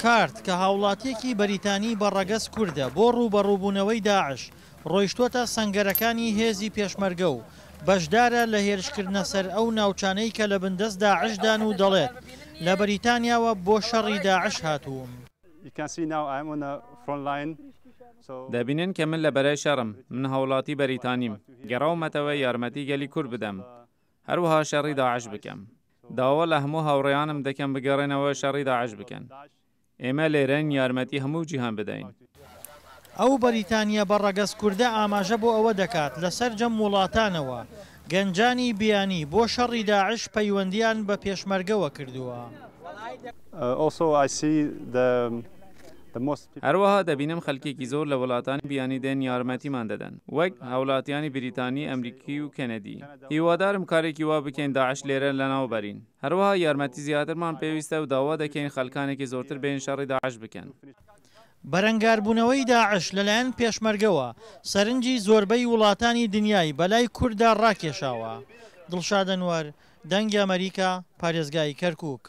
کارت کە هاوڵاتییەکی بەریتانی بە ڕەگەز کوردە بۆ ڕووبەڕووبوونەوەی داعش ڕۆیشتووەتە سەنگەرەکانی هێزی پێشمەرگە و بەشدارە لە هێرشکردنە سەر ئەو ناوچانەی کە لە بندەست داعشدان و دەڵێت، لە بەریتانیاوە بۆ شەڕی داعش هاتووم. دەبینن کە من لە بەرەی شەڕم، من هاوڵاتی بەریتانیم، گەڕاومەتەوە یارمەتی گەلی کورد بدەم، هەروەها شەڕی داعش بکەم. داوا لە هەموو هاوڕێیانم دەکەم بگەڕێنەوە شەڕی داعش بکەن. ئێمە لێرەین یارمەتی هەموو جیهان بدەین. ئەو بەریتانییە بە ڕەگەز کوردە ئاماژە بۆ ئەوە دەکات لە سەرجەم وڵاتانەوە گەنجانی بیانی بۆ شەڕی داعش پەیوەندییان بە پێشمەرگەوە کردووە. هەروەها دەبینم خەلکێکی زۆر لە وڵاتانی بیانی دێن یارمەتیمان دەدەن وەک هاوڵاتیانی بریتانی، ئەمریکی و کەنەدی. هیوادارم کارێکی وا بکەین داعش لێرە لەناو بەرین. هەروەها یارمەتی زیاترمان پێویستە و داوا دەکەین خەلکانێکی زۆرتر بێن شەڕی داعش بکەن. بەرەنگاربوونەوەی داعش لەلایەن پێشمەرگەوە سەرنجی زۆربەی وڵاتانی دنیای بەلای کورددا ڕاکێشاوە. دڵشاد ئەنوەر، دەنگی ئەمەریکا، پارێزگای کەرکوک.